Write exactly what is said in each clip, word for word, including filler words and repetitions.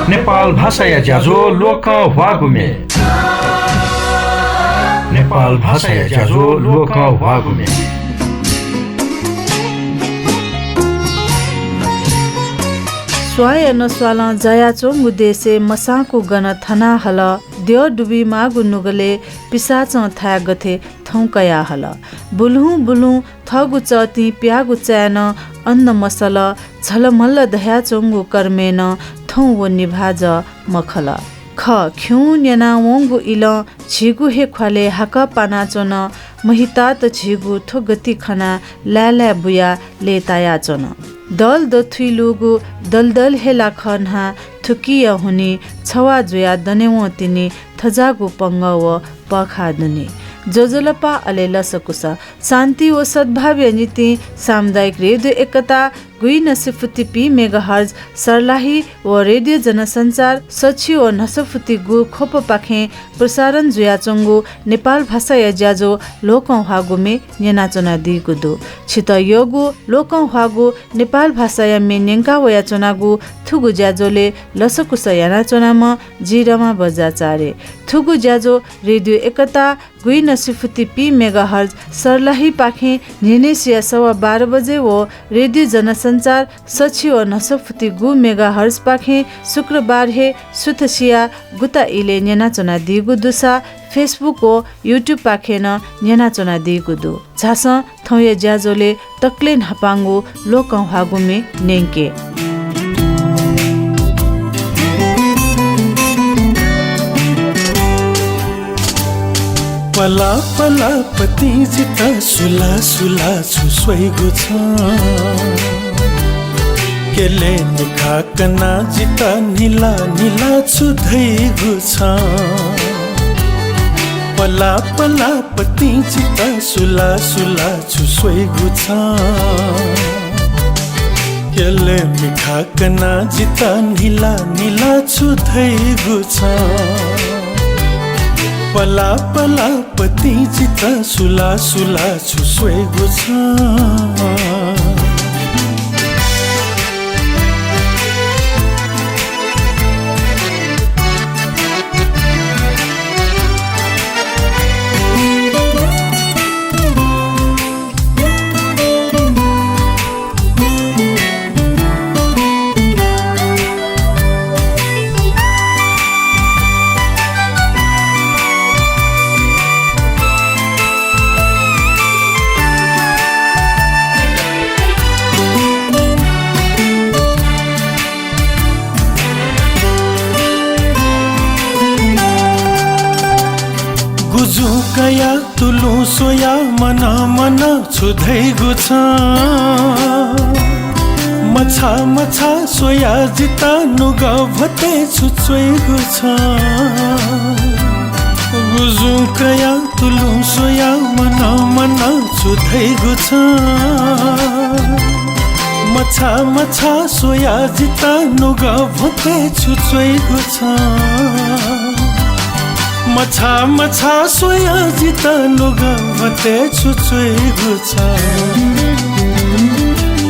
नेपाल भाषाया ज्याझ्वः ल्वकं ह्वाःगु म्ये। नेपाल भाषाया ज्याझ्वः ल्वकं ह्वाःगु म्ये। स्वांया नस्वालं जायाच्वंगु देशय् मसांकु गन थना हल। द्यः दुबी माःगु नुगलय् पिसाचं थाय् गथे थौं कया हल। बुलुहुँ बुलुहुँ थःगु चःतिं प्याःगु चाय् नं अन्न मसल, झलमल्ल धयाच्वंगु कर्मय् नं थौं व निभाः जः मखल। खः, खिउँगु न्यनावंगु इलं झीगु हे ख्वालय् हाकः पानाच्वन। महितात झीगु थ्व गति खनाः लाय्‌लाय् बुयाः लय्‌तायाच्वन। दल दथुइ लूगु दलदल हे लाखः न्हां थुकिया हुनिं छवाः जुयाः दनेवं तिनि थज्याःगु पंगः व पःखाः दुनि। ज्वजलपा अले लसकुस। शान्ति व सद्भावया निंतिं सामुदायिक रेडियो एकता गुइनसिफुति पी मेगाहर्ज सर्लाही व रेडियो जनसञ्चार सछि व न्हसफुति गु ख्वपपाखें प्रसारण जुयाच्वंगु नेपाल भाषाया ज्याझ्वः ल्वकं ह्वाःगु म्ये न्यनाच्वनादीगु दु। छितः यःगु ल्वकं ह्वाःगु नेपाल भाषाया म्ये न्यंका वयाच्वनागु थुगु ज्याझ्वलय् लसकुस यानाच्वनाम्ह जि रमा बज्राचार्य। थुगु ज्याझ्वः रेडियो एकता गुइनसिफुति पी मेगाहर्ज सर्लाहीपाखें न्हिनय्‌सिया सवा बाह्र बजे व रेडियो जनसञ्चार सछि व न्हसफुति गु मेगाहर्जपाखें शुक्रबार हे सुथसिया गुता इलय् न्यनाच्वनादीगु दुसा Facebook व YouTube पाखें नं न्यनाच्वनादीगु दु। झासँ थौंया ज्याझ्वलय् दकलय् न्हापांगु ल्वकं ह्वाःगु म्ये न्यंके। पला पला पतिं जितः सुला सुला छु स्वइगु छ। क्यलय् मिखा कनाः जितः न्हिला न्हिला छु धइगु छ। पला पला पतिं जितः सुला सुला छु स्वइगु छ। क्यलय् मिखा कनाः जितः न्हिला न्हिला छु धइगु छ। पला पला पतिं जितः सुला सुला छु स्वइगु छ। गुजुं कयाः तुलुं स्वयाः मनं मनं छु धइगु छ। मछाः मछाः स्वयाः जितः नुगः भ्वतय् छु च्वइगु छ। गुजुं कयाः तुलुं स्वयाः मनं मनं छु धइगु छ। मछाः मछाः स्वयाः जितः नुगः भ्वतय् छु च्वइगु छ। मछाः मछाः स्वयाः जितः नुगः भ्वतय् छु च्वइगु छ।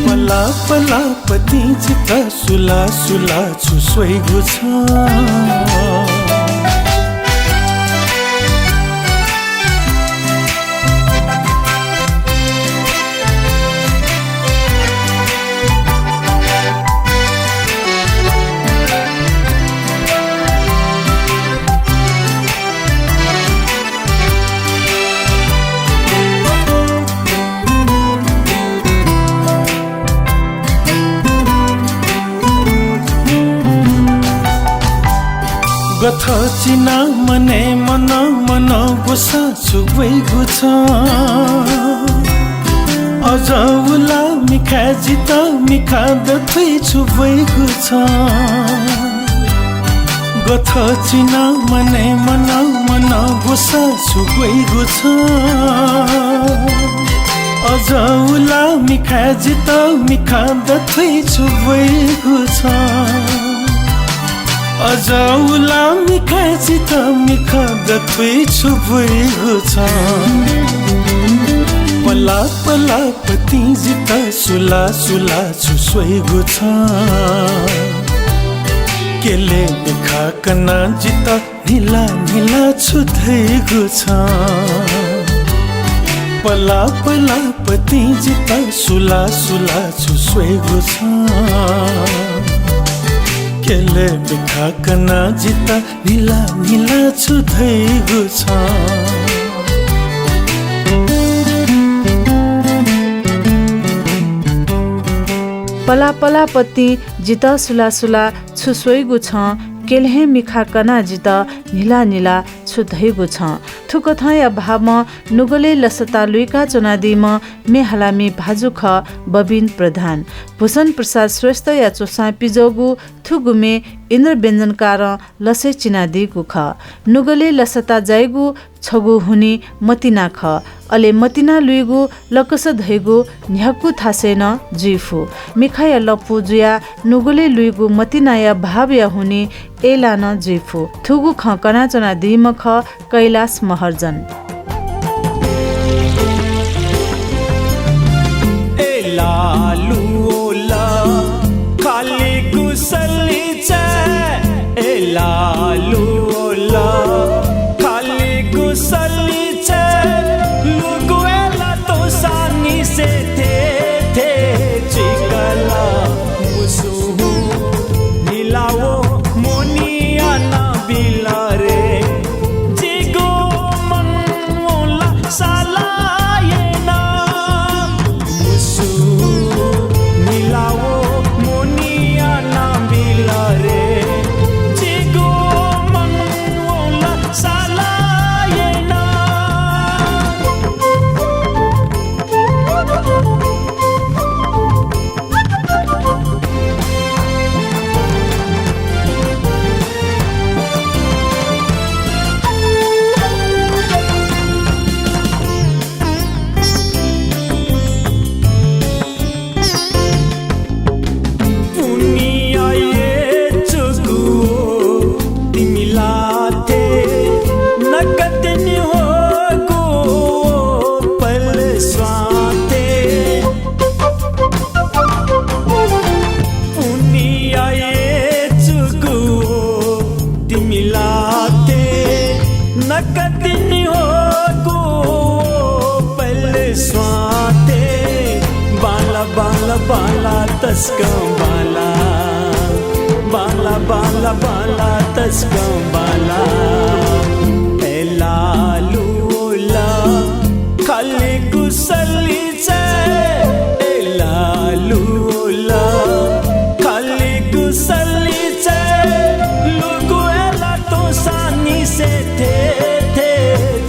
पला पला पतिं जितः सुला सुला छु स्वइगु छ। गथः चिनाः मनय् मनं मनं ग्वसाः छु ब्वइगु छ। अझ उला मिखाय् जितः मिखा दथुइ छु ब्वइगु छ। गथः चिनाः मनय् मनं मनं ग्वसाः छु ब्वइगु छ। अझ उला मिखाय् जितः मिखा दथुइ छु ब्वइगु छ। अझ उला मिखाय् जितः मिखा दथुइ छु ब्वइगु छ। पला पला पतिं जितः सुला सुला छु स्वइगु छ। केले मिखा कनाः जितः न्हिला न्हिला छु धइगु छ? पला पला पतिं जितः सुला सुला छु स्वइगु छ? केले मिखा कनाः जितः न्हिला न्हिला छु धइगु छ? पला पला पतिं जितः सुला सुला छु स्वइगु छं, केल्हें मिखा कनाः जितः न्हिला न्हिला छु धइगु छं। थुकथंया भावं नुगलय् लसता लुइका च्वनादीम्ह म्ये हालामि भाजु खः बबिन प्रधान। भूषण प्रसाद श्रेष्ठया च्वसां पिजःगु थुगु म्ये इन्द्र व्यञ्जनकारं लसय् चिनादीगु खः। नुगलय् लसता जाइगु छगू हुनिं मतिना खः। अले मतिना लुइगु लकस धइगु न्ह्यागु थासय् नं जुइ फु। मिखाया लँपु जुयाः नुगलय् लुइगु मतिनाया भावया हुनिं अय्‌लाः नं जुइ फु। थुगु खँ कनाच्वनादीम्ह खः कैलाश महर्जन। ए लालु ओ ला, खालि कुसली चाय्, ए लालु ओ ला, खालि कुसली चाय्, लुगुय् ला तोसानिसे थेथे चिकला मुसु। निलावो मोनिया ना बिला रे, जिगो मन ओला साला येना। मुसु निलावो मोनिया ना बिला रे, जिगो मन ओला साला येना। पुनिया ये चुगु तिमिलाते नकतिनि होगु पल स्वाते। पुनिया ये चुगु तिमिलाते नकतिनि होगु पल स्वाते। बाला बाला बाला तस्कं बाला, बाला बाला बाला तस्कं बाला। ए लालु ओ ला, खालि कुसली चाय्, ए लालु ओ ला, खालि कुसली चाय्, लुगुय् ला तोसानिसे थेथे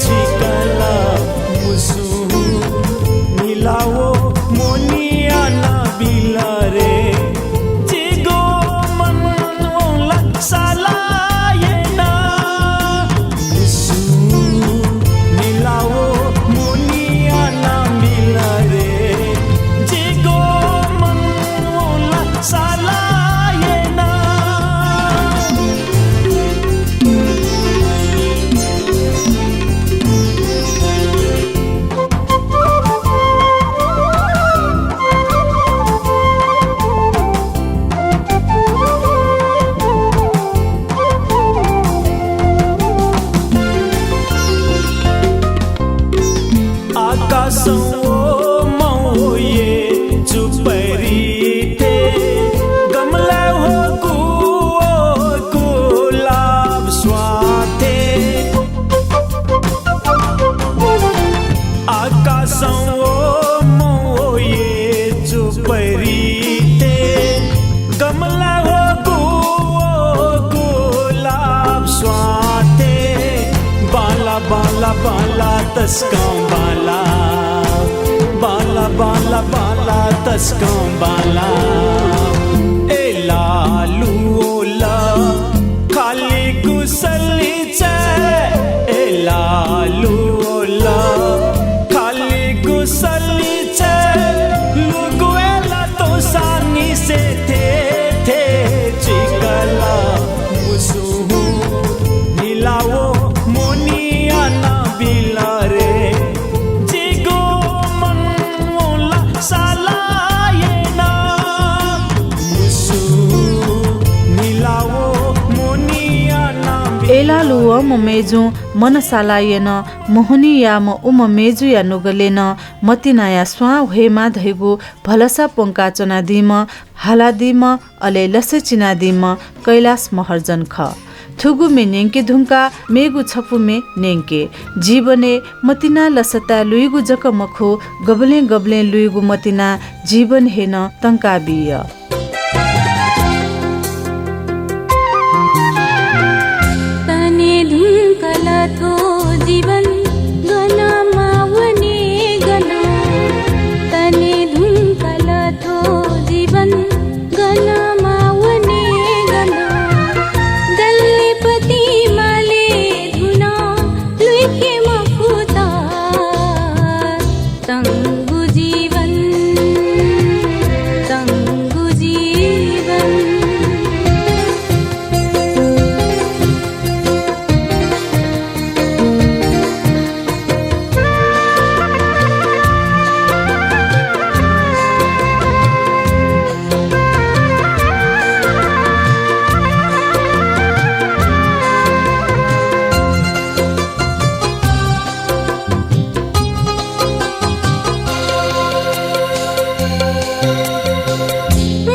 चिकला मुसु। निलावो मोनिया ना बिला रे, जिगो मन ओला साला येना। निलावो मोनिया ना बिला रे, जिगो मन ओला साला येना। आकाशं ओ मौये चुपरिते गमलाय् होगु ओ गुलाब स्वाते। आकाशं ओ मौये चुपरिते गमलाय् होगु ओ गुलाब स्वाते। बाला बाला बाला तस्कं बाला, बाला बाला बाला तस्कं बाला। ए लालु ओ ला, खालि कुसली चाय्, ए लालु ओ ला, खालि कुसली चाय्, लुगुय् ला तोसानिसे थेथे चिकला मुसु। निलावो मोनिया ना बिला रे, जिगो मन ओला साला येना। कैलालु वःम्ह मय्जुं मनसालाय् नं मोहनी याःम्ह उम्ह मय्जुया नुगलय् नं मतिनाया स्वां ह्वयेमा धइगु भलसा प्वंका च्वनादीम्ह, हालादीम्ह, अले लसय् चिनादीम्ह कैलाश महर्जन खः। थुगु म्ये न्यंके धुंकाः मेगु छपु म्ये न्यंके। जीवनय् मतिना लसताय् लुइगु जक मखु, गबलें गबलें लुइगु मतिना जीवन हे नं तंका बिय। तने धुंकल थ्व जीवन गन मा वने गन। तने धुंकल थ्व जीवन गन मा वने गन। दल्ले पति माले धुन लुइके मफुत। तंगु जीवन, तंगु जीवन।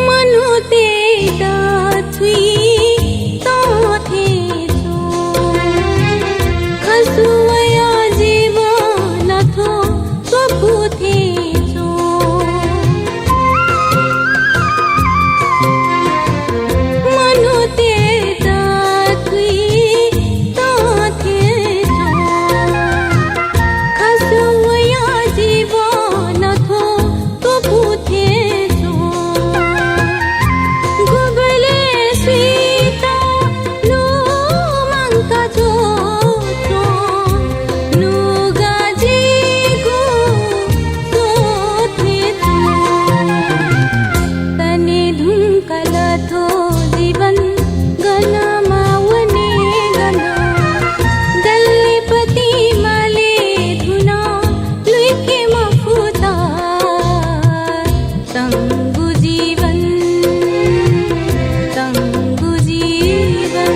मनूतय्त छुइ तथें च्वं। खसुवाया जीवन थ्व त्वपुथें च्वं। मनूतय्त छुइ तथें च्वं। खसुवाया जीवन थ्व त्वपुथें च्वं। गुबलय् सुइत लुमंका च्वं। नुगः जीगु त्वथें च्वं। तने धुंकल थ्व जीवन गन मा वने गन। दल्ले पति माले धुन लुइके मफुत। तंगु जीवन, तंगु जीवन।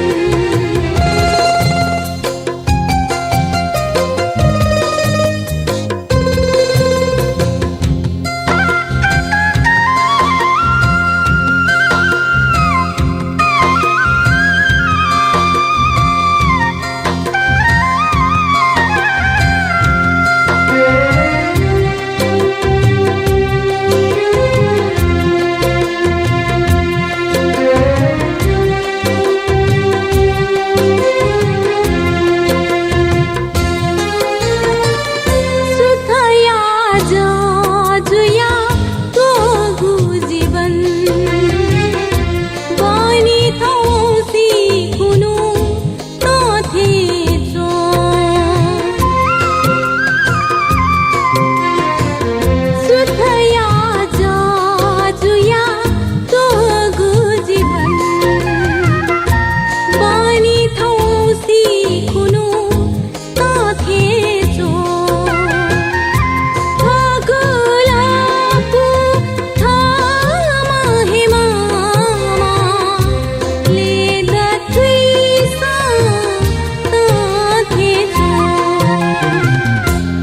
सुथया जः जुया त्वःगु जीवन। बहनी थौंसी कुन्हु तथें च्वं। सुथया जः जुया त्वःगु जीवन। बहनी थौंसी कुन्हु तथें च्वं। थःगु लँपु थःम्हं हे माःम्ह ले दथुइसं तथें च्वं।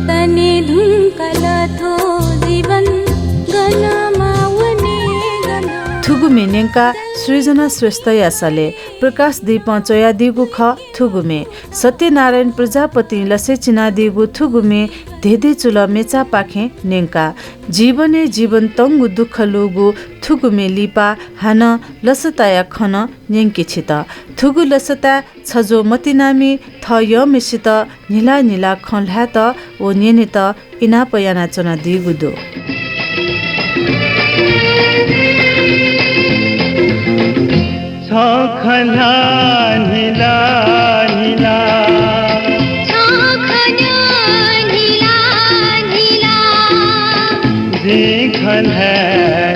तने धुंकल थ्व जीवन गन मा वने गन। थुगु म्ये न्यंकाः सृजना श्रेष्ठया सलय् प्रकाश दीपं च्वयादीगु खः थुगु म्ये। सत्यनारायण प्रजापतिं लसय् चिनादीगु थुगु म्ये धेधे चुल मेचापाखें न्यंका। जीवनय् जीवन तंगु दुःख लूगु थुगु म्ये लिपा हानं लसताया खँ नं न्यंके छित। थुगु लसताय् छज्वः मतिनामि थः यःम्हेसित न्हिला न्हिला खँ ल्हायेत व न्यनेत इनाप यानाच्वनादीगु दु। छखना न्हिला न्हिला। छखना न्हिला न्हिला। जिं खना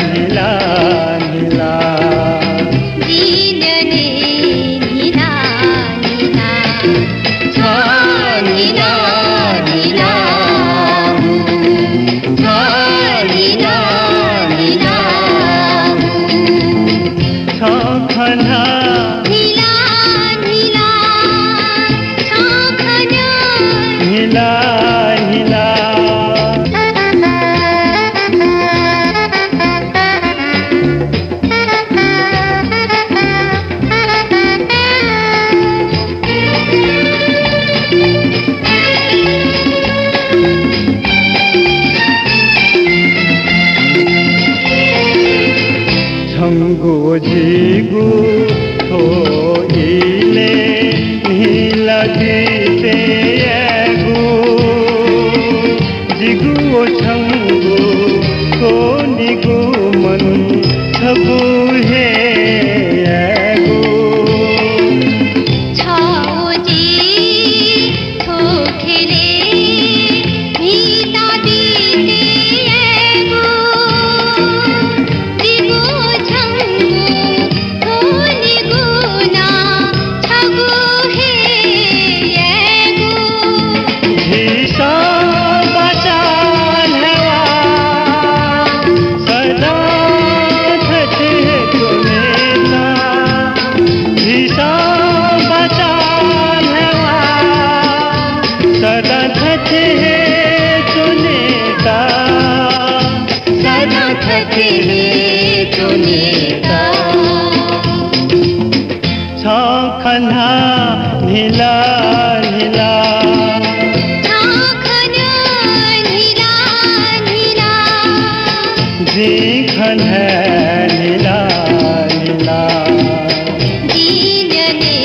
न्हिला न्हिला। जिं न्यने न्हिला न्हिला। छ न्हिला न्हिला। छ न्हिला न्हिला। छखना न्हिला न्हिला। गु थ्व इलय् न्हिला दिसेयागु, जिगु व छंगु थ्व निगू मन छगू हे यायेगु। छ व जि थ्व ख्यलय् म्हिता दिसेयागु, जिगु छंगु थ्व निगू नं छगू हे यायेगु। झीसं बाचा न्ह्यावा सदां थथे हे च्वनेत। झीसं बाचा न्ह्यावा सदां थथे हे च्वनेत। सदां थथे हे च्वनेत। छं खना न्हिला न्हिला। छं खना न्हिला न्हिला। जिं खना न्हिला न्हिला। जिं न्यने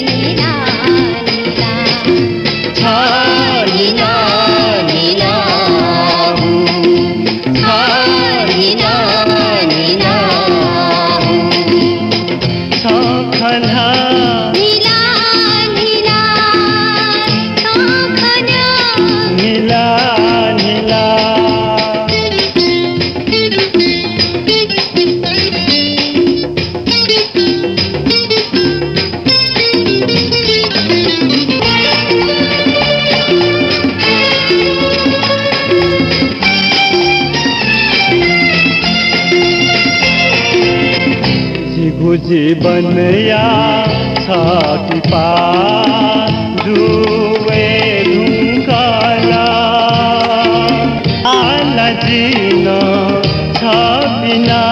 न्हिला न्हिला। छ न्हिला न्हिला हुँ। छ न्हिला न्हिला हुँ। छ खना न्हिला न्हिला। छ खना न्हिला न्हिला। जिगु जीवनया छतिपा जुइ धुंकल। आः ला जि नं छ बिना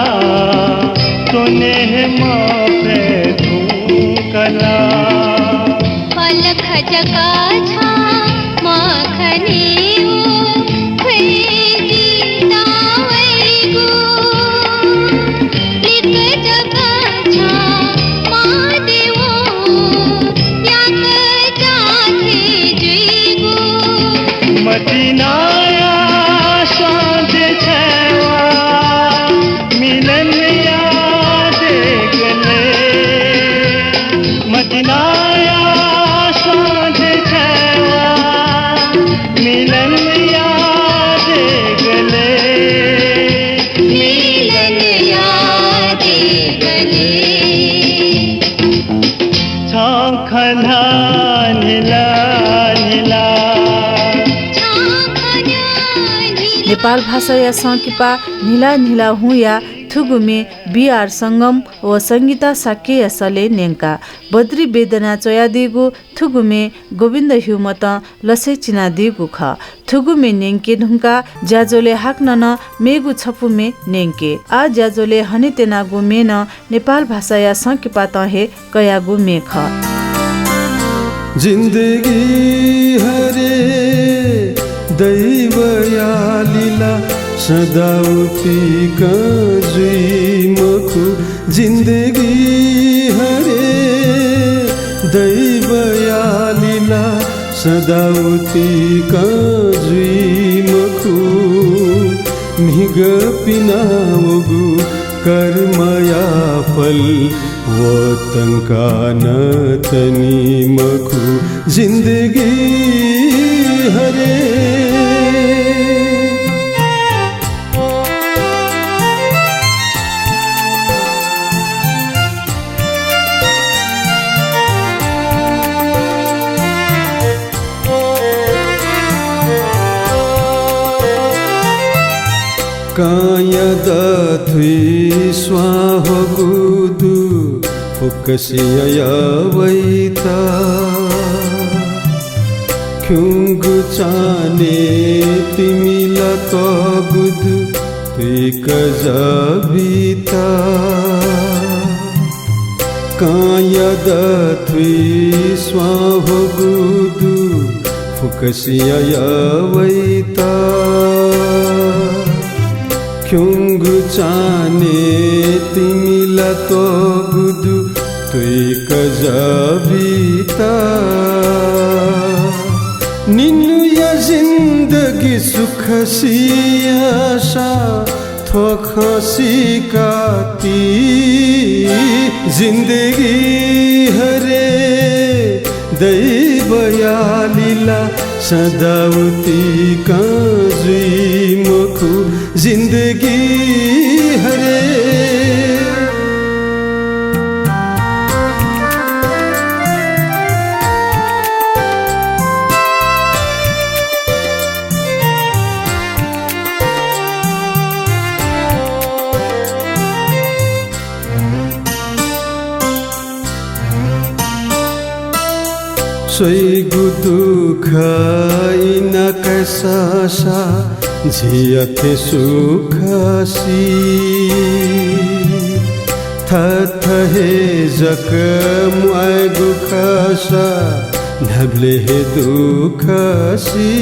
च्वने हे मफये धुंकल। पलख जक छं मखनेगु, ख्वय् जितः वइगु। लिक्क जक छं मदेगु, याकःचा थें जुइगु। मतिनाया स्वां देछायेवा मिलनया देगलय्। मतिनाया स्वां देछायेवा मिलनया देगलय्। मिलनया देगलय्। छं खना न्हिला न्हिला। छं खना न्हिला। नेपाल भाषाया संकिपा न्हिला न्हिला हुँया थुगु म्ये बी आर संगम व संगीता शाक्यया सलय् न्यंका। बद्री वेदना च्वयादीगु थुगु म्ये गोविन्द ह्युमतं लसय् चिनादीगु खः। थुगु म्ये न्यंके धुंकाः ज्याझ्वलय् हाकनं नं मेगु छपु म्ये न्यंके। आः ज्याझ्वलय् हनेत्यनागु म्ये नं नेपाल भाषाया संकिपातं हे कयागु म्ये खः। जिन्दगी हरे दैवया लीला, सदां उतिकं जुइ मखु। जिन्दगी हरे दैवया लीला, सदां उतिकं जुइ मखु। म्हिगःपिं नां वःगु कर्मया फल, व तंकाः नं तनी मखु। जिन्दगी हरे। कांया दथुइ स्वां ह्वःगु दु फुक्कसिया वइता। खिउँगु चान्हय् तिमिला तःगु दु तुइकजबिता। कांया दथुइ स्वां ह्वःगु दु फुक्कसिया वइता। प्यंगू चान्हय् तिमि ला त्वःगु दु तुइक जःबित। निन्हुया जिन्दगी सुख सियासा थ्व खँ सीका ति। जिन्दगी हरे दैवया लीला, सदा उतिकं जुइ मखु जिन्दगी हरे। स्वइगु दुःख इनाकासा झी अथे सुख सी। थथे हे जक म्वायेगु खःसा न्ह्याबलें हे दुःख सी।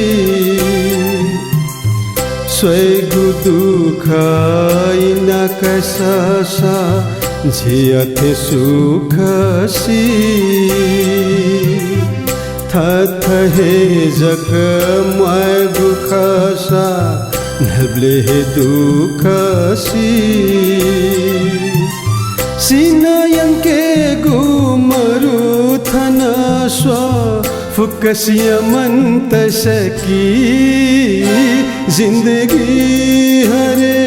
स्वइगु दुःख इनाकासा झी अथे सुख सी। थथे हे जक म्वायेगु खःसा न्ह्याबलें हे दुःख सी। सिना यंकेगु मरु थन स्व, फुक्कसिया मन त सकी। जिन्दगी हरे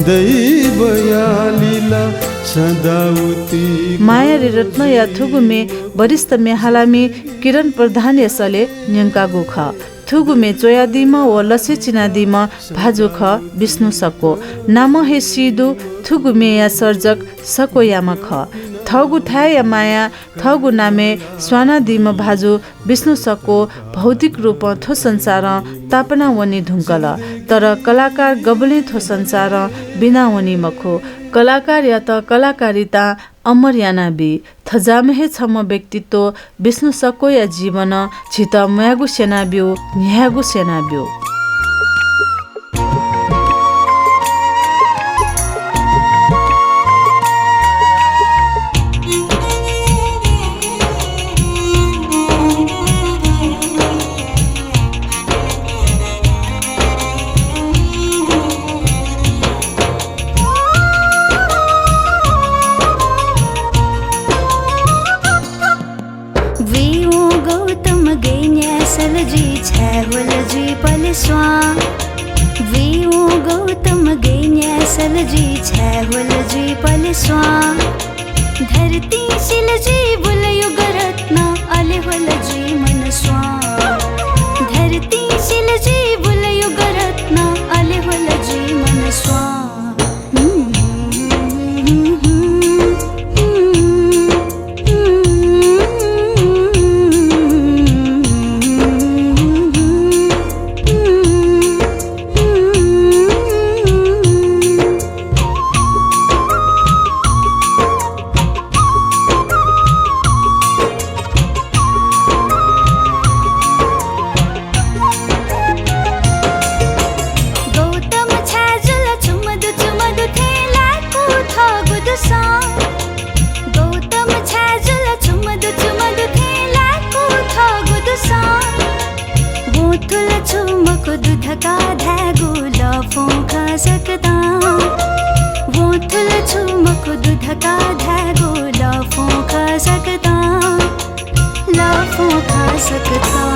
दैवया लीला, सदा उति। माया रे रत्नया थुगु म्ये वरिष्ठ म्ये हालामि किरण प्रधानया सलय् न्यंकागु खः। थुगु म्ये च्वयादीम्ह व लसे चिनादीम्ह भाजु खः विष्णु सक्व। नामं हे सी दु, थुगु म्येया सर्जक सक्वयाम्ह खः। थःगु थाय्‌या माया, थःगु नामय् स्वानादीम्ह भाजु विष्णु सक्व भौतिक रूपं थ्व संसारं तापाना वने धुंकल, तर कलाकार गबलें थ्व संसारं बिना वनी मखु। कलाकारयात कलाकारितां अमर यानाबी। थज्याःम्ह हे छम्ह व्यक्तित्व विष्णु सक्वया जीवनं झीत म्वायेगु स्यनाब्यू, न्ह्यायेगु स्यनाब्यू। वय्‌वं गौतम गय् न्यासलजि छाय्‌ह्वलजि पलेस्वां। वय्‌वं गौतम गय् न्यासलजि छाय्‌ह्वलजि पलेस्वां। धरतीं सिलजि बुलयुगरत्न अले ह्वलजि मनस्वां। धरतीं सिलजि बुलयुगरत्न अले ह्वलजि मनस्वां। गौतम छाय् जुल छु मदु छु मदु थें लाय्‌कू थःगु दुसं। गौतम छाय् जुल छु मदु छु मदु थें लाय्‌कू थःगु दुसं। वं थुल छु मखु दु धकाः धायेगु लःफुं खँ सकतां। वं थुल छु मखु दु धकाः धायेगु लःफुं खँ सकतां। लःफुं खँ सकतां।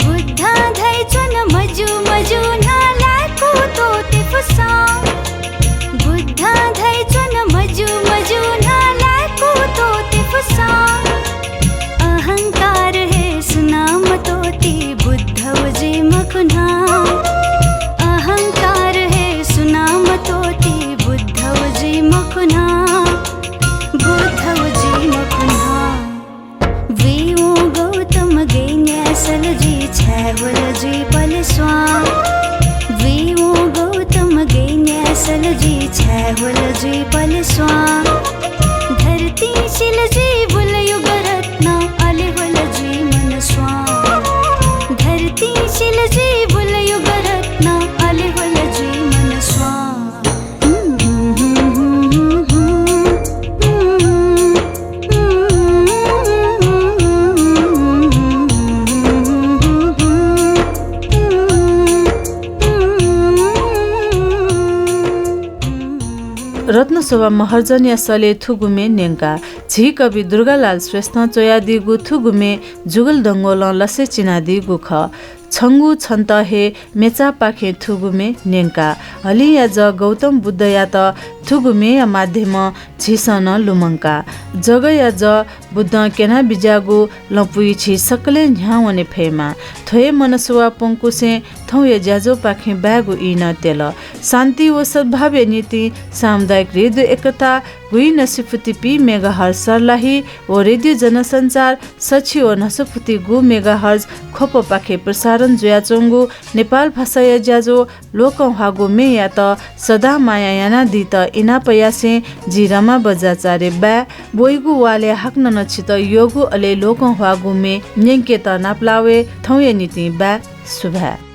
बुद्धं धयाच्वन मज्यू छाय् ह्वल जुइ पलेस्वां। बुइवं गौतम गय् न्यासल जुइ, छाय् ह्वल जुइ पलेस्वां। धरतीं सिल जुइ बुल युगरत्न, अले ह्वल जुइ मनस्वां। धरतीं सिल जुइ बुल युगरत्न, अले ह्वल जुइ मनस्वां। रत्नशोभा महर्जनया सलय् थुगु म्ये न्यंका। झी कवि दुर्गालाल श्रेष्ठं च्वयादीगु थुगु म्ये जुगल दंगोलं लसे चिनादीगु खः। छंगु छन्त हे मेचापाखें थुगु म्ये न्यंका। हलिंया जः गौतम बुद्धयात थुगु म्येया माध्यमं झीसं नं लुमंका। जगया जः बुद्धं क्यनाबिज्याःगु लँपुइ झी सकलें न्ह्याः वने फयेमा। थ्व हे मनसुवा प्वंकुसें थौंया ज्याझ्वःपाखें बायेगु ई नं त्यल। शान्ति व सद्भावया निंतिं सामुदायिक रेडियो एकता गुइनसिफुति पी मेगाहर्ज सर्लाही व रेडियो जनसञ्चार सछि व न्हसुफुति गु मेगाहर्ज ख्वपपाखे प्रसारण जुयाच्वंगु नेपाल भाषाया ज्याझ्वः लोकंह्वाःगु म्येयात सदां माया यानादीत इनाप यासें जि रमा बज्राचार्य बाय्। वइगु वालय् हाकनं नं छित यःगु अले लोकंह्वाःगु म्ये न्यंकेत नापलाः वये। थौंया निंतिं बाय्, सुभाय्।